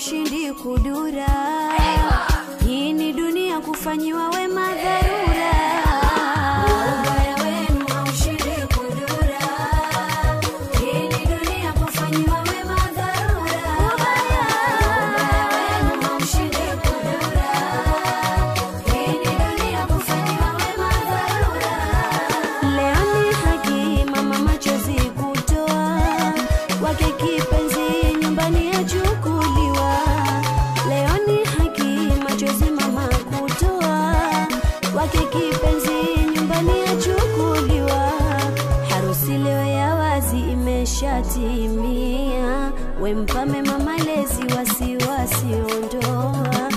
haushindi kudura. Hii ni dunia kufanyiwa wema dharura. Ubaya wenu haushindi kudura. Hii ni dunia kufanyiwa wema dharura. Ubaya wenu haushindi kudura. Hii ni dunia kufanyiwa wema dharura. Leo ni haki mama machozi kutoa, wake kipenzi nyumbani achukuliwa. Leo ni haki machozi mama kutoa, wake kipenzi nyumbani achukuliwa. Harusi leo ya wazi imeshatimia, wempame mama lezi wasiwasi ondoa.